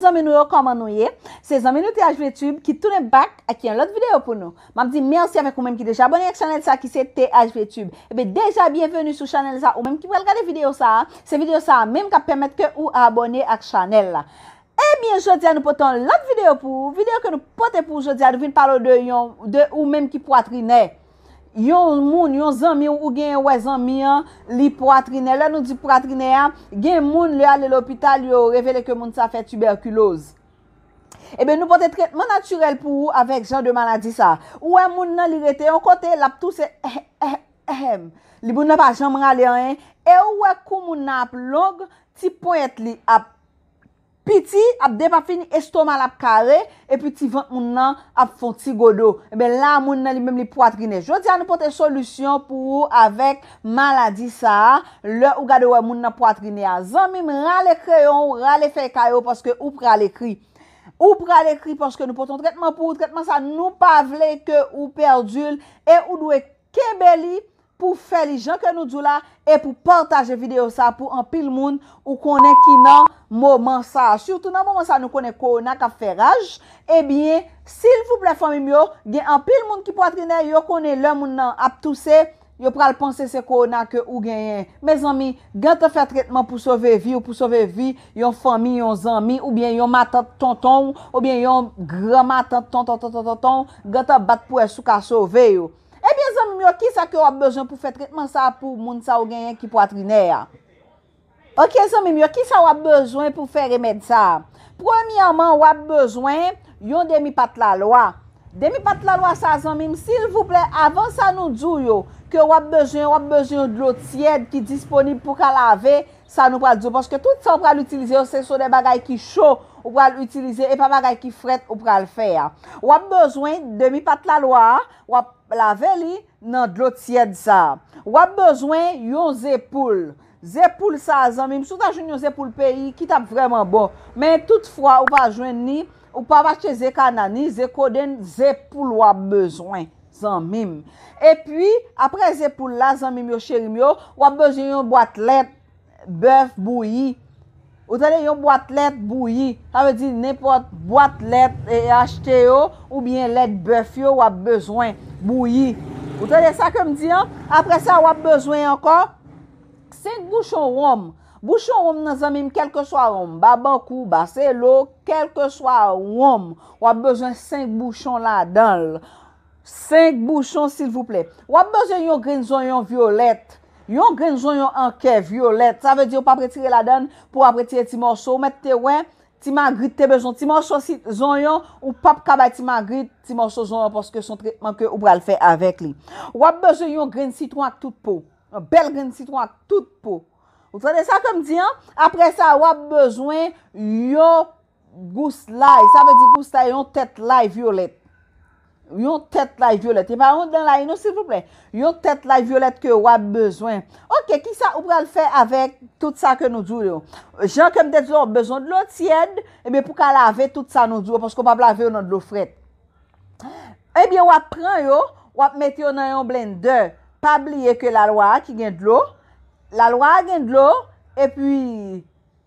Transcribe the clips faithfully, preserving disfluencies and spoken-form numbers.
zanmi nou yo, kòman nou ye? Se zanmi nou T H V Tube ki tounen back ak yon lòt videyo pou nou. M ap di mèsi avèk ou menm ki deja abòne ak chanèl sa ki se T H V Tube. Ebyen, deja byenveni sou chanèl sa, ou menm ki pral gade videyo sa, se videyo sa menm k ap pèmèt ke ou abòne ak chanèl la. Ebyen, jodi a nou pote yon lòt videyo pou ou. Videyo ke nou pote pou ou jodi a, nou vin pale w de yon, de ou menm ki pwatrinè. Yon moun, yon zanmi w, ou genyen, wè zanmi an, li pwatrinè. Lè nou di pwatrinè a, gen moun, lè ale lopital, yo revele ke moun sa fè tibèkiloz. Ebyen, nou pote tretman natirèl pou ou avèk jan de maladi sa. Ou wè moun nan, li rete yon kote, l ap touse, ehem, ehem. Li, moun nan pa janm rale anyen. E ou wè kou moun nan ap long, ti ponyèt li ap piti, ap depafini, estoma l ap kare, epi ti vant moun nan ap fè yon ti godo. Ebyen, la, moun nan li menm li pwatrinè. Jodi a, nou pote solisyon pou ou avèk maladi sa a. Lè ou gade, ou wè moun nan pwatrinè a. Zanmi m, rale kreyon ou, rale fèy kaye w, paske ou pral ekri. Ou pral ekri paske nou pote yon tretman pou ou. Tretman sa, nou pa vle ke ou pèdi l e ou dwe kenbe li pou fè li jan ke nou di w la e pou pataje videyo sa pou anpil moun ou konnen ki nan moman sa. Sitou nan moman sa nou konnen kowona k ap fè raj. Ebyen, silvouplè fanmi m yo, gen anpil moun ki pwatrinè, yo konnen lè moun nan ap touse, yo pral panse se kowona ke ou genyen. Mezanmi, gentan fè tretman pou sove vi w, pou sove vi yon fanmi, yon zanmi, oubyen yon matant tonton w, oubyen yon gran matant tonton, tonton, tonton w, gentan bat pou wè si w ka sove yo. Ebyen, zanmi m yo, kisa ke w ap bezwen pou fè tretman sa a pou moun sa ou genyen ki pwatrinè a? Oke, zanmi m yo, kisa w ap bezwen pou fè remèd sa a? Premyèman, w ap bezwen yon demi pat lalwa. Demi pat lalwa sa, zanmi m, silvouplè, avan sa nou di w yo, ke w ap bezwen, w ap bezwen yon dlo tyèd ki disponib pou ka lave sa nou pral di w. Paske tout sa w pral itilize yo, se sou de bagay ki cho ou pral itilize, e pa bagay ki frèt ou pral fè a. W ap bezwen demi pat lalwa a, w ap lave li nan dlo tyèd sa a. W ap bezwen yon ze poul. Ze poul sa a, zanmi m, si w ta jwenn yon ze poul peyi, ki t ap vrèman bon. Men toutfwa, ou pa jwenn ni, ou p ap achte ze kana, ni ze kodenn, ze poul w ap bezwen, zanmi m. Epi, apre ze poul la, zanmi m yo, cheri m yo, w ap bezwen yon bwat lèt bèf bouyi. Ou tande, yon bwat lèt bouyi. Sa vle di nenpòt bwat lèt, e, achte yo, oubyen lèt bèf yo, w ap bezwen bouyi. Ou tande sa ke m di an? Apre sa, w ap bezwen ankò senk bouchon wonm. Bouchon wonm nan, zanmi m, kèlkeswa wonm, Babankou, Baselo, kèlkeswa wonm, w ap bezwen senk bouchon ladan l. Senk bouchon, silvouplè. W ap bezwen yon grenn zonyon vyolèt. Yon grenn zonyon an kè vyolèt. Sa vle di ou p ap retire ladan l, pou w ap retire ti mòso. Ou mèt te wè, ti magrit te bezwen ti mòso si-, zonyon, ou p ap ka bay ti magrit ti mòso zonyon, paske se yon tretman ke ou pral fè avèk li. W ap bezwen yon grenn sitwon ak tout po. Yon bèl grenn sitwon ak tout po. Ou tande sa ke m di an? Apre sa, w ap bezwen yon gous lay. Sa vle di gous lay, yon tèt lay vyolèt. Yon tèt lay vyolèt. E pa yon dan lay non, silvouplè. Yon tèt lay vyolèt ke w ap bezwen. Oke, kisa ou pral fè avèk tout sa ke nou di w yo? Jan ke m te di w, w ap bezwen dlo tyèd, ebyen pou ka lave tout sa nou di w yo, paske w p ap lave yo nan dlo frèt. Ebyen, w ap pran yo, w ap mete yo nan yon blendè. Pa bliye ke lalwa a ki gen dlo, lalwa a gen dlo, epi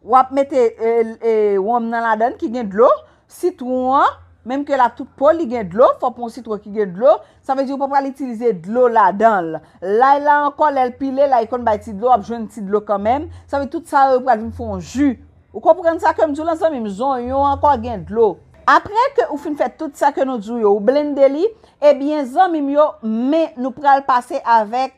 w ap mete, e, e, wonm nan ladan l ki gen dlo, sitwon an, menm ke l a tout po, li gen dlo, fò w pran yon sitwon ki gen dlo, sa vle di ou pa pral itilize dlo ladan l. Lay la ankò, lè l pile, lay konn bay ti dlo, w ap jwenn ti dlo kanmenm, sa vle di tout sa yo pral vin fè yon ji. Ou konprann sa ke m di w lan, zanmi m? Zonyon ankò gen dlo. Apre ke ou fin fè tout sa ke nou di w yo, ou blende li, ebyen, zanmi m yo, men nou pral pase avèk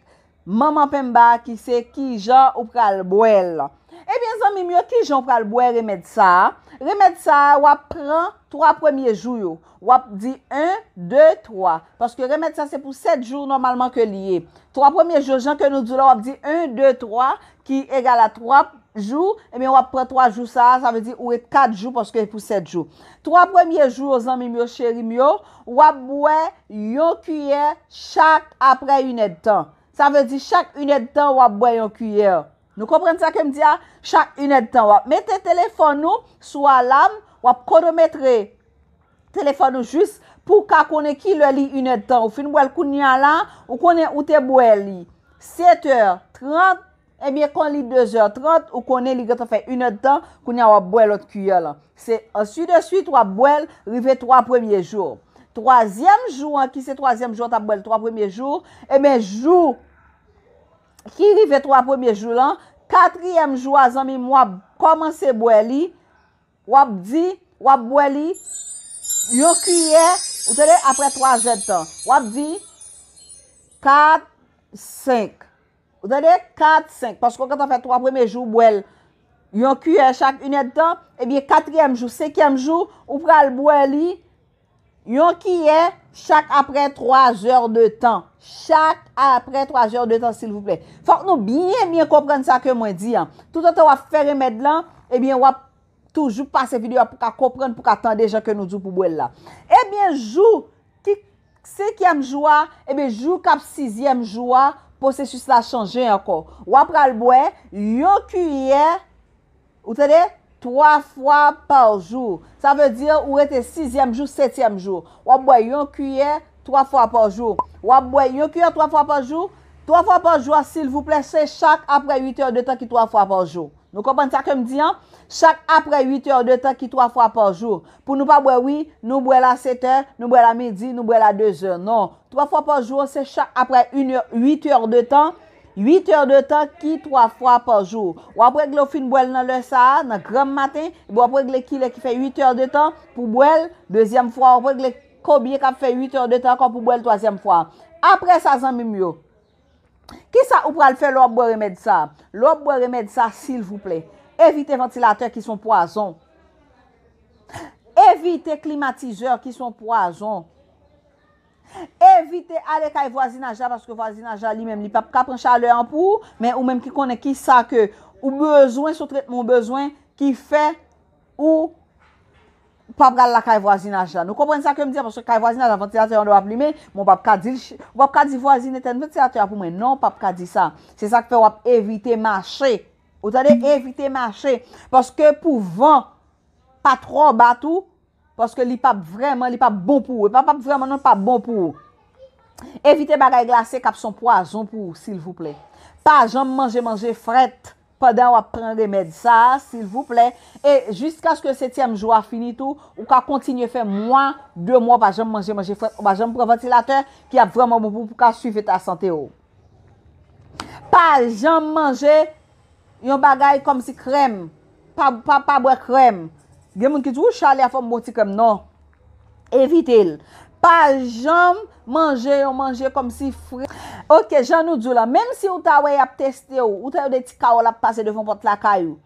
manman penmba a ki se kijan ou pral bwè l. Ebyen, zanmi m yo, kijan ou pral bwè remèd sa a? Remèd sa a, w ap pran twa premye jou yo. W ap di en, de, twa. Paske remèd sa se pou sèt jou nòmalman ke li ye. Twa premye jou, jan ke nou di w la, w ap di en, de, twa, ki egal a twa jou, ebyen, w ap pran twa jou sa a, sa vle di ou ret kat jou paske e pou sèt jou. Twa premye jou yo, zanmi m yo, cheri m yo, w ap bwè yon kiyè chak apre inèdtan. Sa vle di chak inèdtan w ap bwè yon kiyè. Nou konprann sa ke m di a? Chak inèdtan, w ap mete telefòn ou sou alam, w ap kwonometre telefòn ou jis pou w ka konnen ki lè li inèdtan. Ou fin bwè l kounye a la, ou konnen ou te bwè li sèt è trant, Ebyen, kon li de zè trant, ou konnen li gentan fè inèdtan, kounye a w ap bwè lòt kiyè lan. Se ansuit de suit, w ap bwè l rive twa premye jou. Twazyèm jou an, ki se twazyèm jou an, t ap bwè l twa premye jou, ebyen, jou ki rive twa premye jou lan, katriyèm jou a, zanmi m, w ap kòmanse bwè li, w ap di, w ap bwè li yon kiyè, ou tande, apre twa zèdtan. W ap di kat, senk. Ou tande? Kat, senk. Paske w gentan fè twa premye jou, w bwè l yon kiyè chak inèdtan. Ebyen, katriyèm jou, senkyèm jou, ou pral bwè li yon kiyè chak apre twa zè de tan. Chak apre twa zè de tan, silvouplè. Fòk nou byen, byen konprann sa ke mwen di an. Toutotan w ap fè remèd lan, ebyen, w ap toujou pase videyo a pou ka konprann, pou ka tande jan ke nou di w pou bwè l la. Ebyen, jou ki senkyèm jou a, ebyen, jou k ap sizyèm jou a, pwosesis la chanje ankò. W ap pral bwè yon kiyè, ou tande, twa fwa pa jou. Sa vle di, ou rete sizyèm jou, setyèm jou. W ap bwè yon kiyè twa fwa pa jou. W ap bwè yon kiyè twa fwa pa jou. Twa fwa pa jou a, silvouplè, se chak apre uit è de tan ki twa fwa pa jou. Nou konprann sa ke m di an? Chak apre uit è de tan ki twa fwa pa jou. Pou nou pa bwè, wi, nou bwè l a sèt è, nou bwè l a midi, nou bwè l a de zè. Non. Twa fwa pa jou, se chak apre uit è, uit è de tan. Uit è de tan ki twa fwa pa jou. W ap regle w fin bwè l nan lè sa a, nan granm maten, epi w ap regle kilè ki fè uit è de tan pou bwè l. Dezyèm fwa, w ap regle konbyen k ap fè uit è de tan ankò pou bwè l twazyèm fwa. Apre sa, zanmi m yo, kisa ou pral fè lè w ap bwè remèd sa a? Lè w ap bwè remèd sa a, silvouplè, evite vantilatè ki se yon pwazon. Evite klimatizè ki se yon pwazon. Evite ale kay vwazinaj la, paske vwazinaj la li menm, li p ap ka pran chalè an pou ou, men ou menm ki konnen kisa ke ou bezwen, se yon tretman ou bezwen, ki fè ou pa pral lakay vwazinaj la. Nou konprann sa ke m di an, paske kay vwazinaj la, vantilatè an dwe ap limen, men w p ap ka di l ch-, w p ap ka di vwazin etèn vantilatè a pou mwen. Non, w p ap ka di sa. Se sa k fè w ap evite mache. Ou tande? Evite mache. Paske pou van pa twò bat ou, paske li p ap vrèman, li p ap bon pou ou. E pa p ap vrèman non, li p ap bon pou ou. Evite bagay glase k ap se yon pwazon pou ou, silvouplè. Pa janm manje manje frèt pandan w ap pran remèd sa a, silvouplè. E jiskaske setyèm jou a fini tou, ou ka kontinye fè mwa, de mwa, w pa janm manje manje frèt, ou pa janm pran vantilatè, ki ap vrèman bon pou ou, pou w ka swiv eta sante w. Pa janm manje yon bagay kòmsi krèm. Pa, pa, pa bwè krèm. Gen moun ki di, "Wi, Charly a fè m bon ti krèm." Non. Evite l. Pa janm manje yon manje kòmsi fre. Oke, jan nou di w la, menm si ou ta wè y ap teste w, ou ta wè de ti kawòl ap pase devan pòt lakay ou,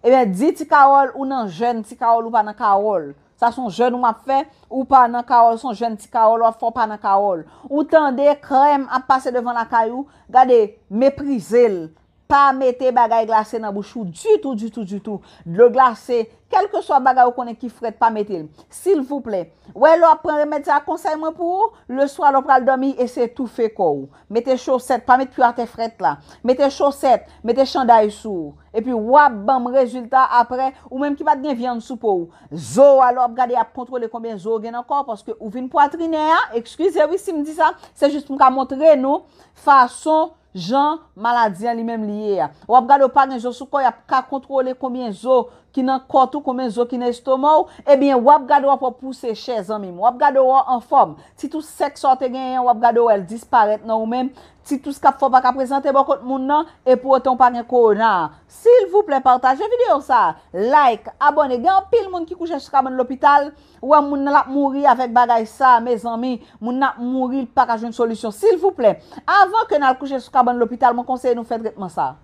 ebyen, di ti kawòl ou nan jèn, ti kawòl ou pa nan kawòl. Sa se yon jèn ou ap fè, ou pa nan kawòl, se yon jèn ti kawòl w ap fè, ou pa nan kawòl. Ou tande krèm ap pase devan lakay ou, gade, meprize l. Pa mete bagay glase nan bouch ou ditou, ditou, ditou. Dlo glase, kèlkeswa bagay ou konnen ki frèt, pa mete l. Silvouplè. Wè, lè w ap pran remèd sa a, konsèy mwen pou ou, leswa lè w pral dòmi, eseye toufe kò w. Mete chosèt, pa met pye atè frèt la. Mete chosèt, mete chanday sou ou. Epi w ap ban m rezilta apre, ou menm ki pa t gen vyann sou po w. Zo a, lè w ap gade, ap kontwole konbyen zo w gen nan kò w, paske ou vin pwatrinè a, eskize wi si m di sa, se jis pou m ka montre nou fason jan maladi an li menm li ye a. W ap gade w pa gen zo sou kò, y ap ka kontwole konbyen zo ki nan kòt ou, konbyen zo ki nan estoma w, ebyen, w ap gade w ap wè w pouse chè, zanmi m. W ap gade w wè w anfòm. Ti tout sèk sa w te genyen an, w ap gade w wè l disparèt nan ou menm. Ti tout k ap fè w pa ka prezante bò kot moun nan, e pou otan w pa gen kowona a. Silvouplè, pataje videyo sa a. Like, abòne. Gen anpil moun ki kouche sou kabann lopital. Ou wè moun nan l ap mouri avèk bagay sa a, mezanmi. Moun nan ap mouri, l pa ka jwenn solisyon. Silvouplè, avan ke n al kouche sou kabann lopital, mwen konseye nou fè tretman sa a.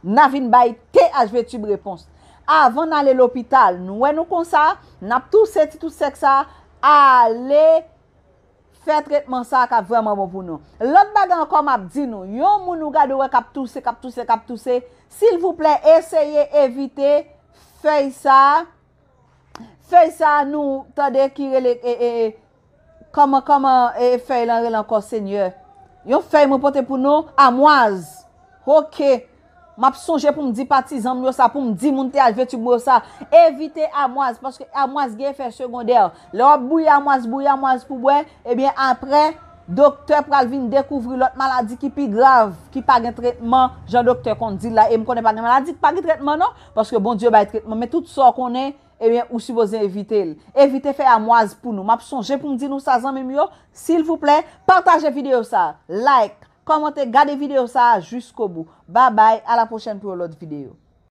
N a vin bay T H V Tube repons. Avan n ale lopital, nou wè nou konsa, n ap touse ti tout sèk sa a, ale fè tretman sa a k ap vrèman bon pou nou. Lòt bagay ankò m ap di nou, yon moun ou gade w wè k ap touse, k ap touse, k ap touse, silvouplè, eseye evite fèy sa a. Fèy sa a nou tande ki rele, e, e, e, kòman, kòman, e, fèy lan rele ankò, Senyè? Yon fèy mwen pote pou nou, amwaz. Oke. M ap sonje pou m di patizan m yo sa, pou m di moun T H V Tube mwen yo sa. Evite amwaz, paske amwaz gen efè segondè. Lè w ap bouyi amwaz, bouyi amwaz pou bwè, ebyen, apre, Doktè pral vin dekouvri lòt maladi ki pi grav, ki pa gen tretman, jan doktè konn di la, e m konnen pa gen maladi ki pa gen tretman non, paske Bondye bay tretman, men tout sa w konnen, ebyen, ou sipoze evite l. Evite fè amwaz pou nou. M ap sonje pou m di nou sa, zanmi m yo, silvouplè, pataje videyo sa, like, kòmante, gade videyo sa a jiskobou. Babay, a la pwochèn pou yon lòt videyo.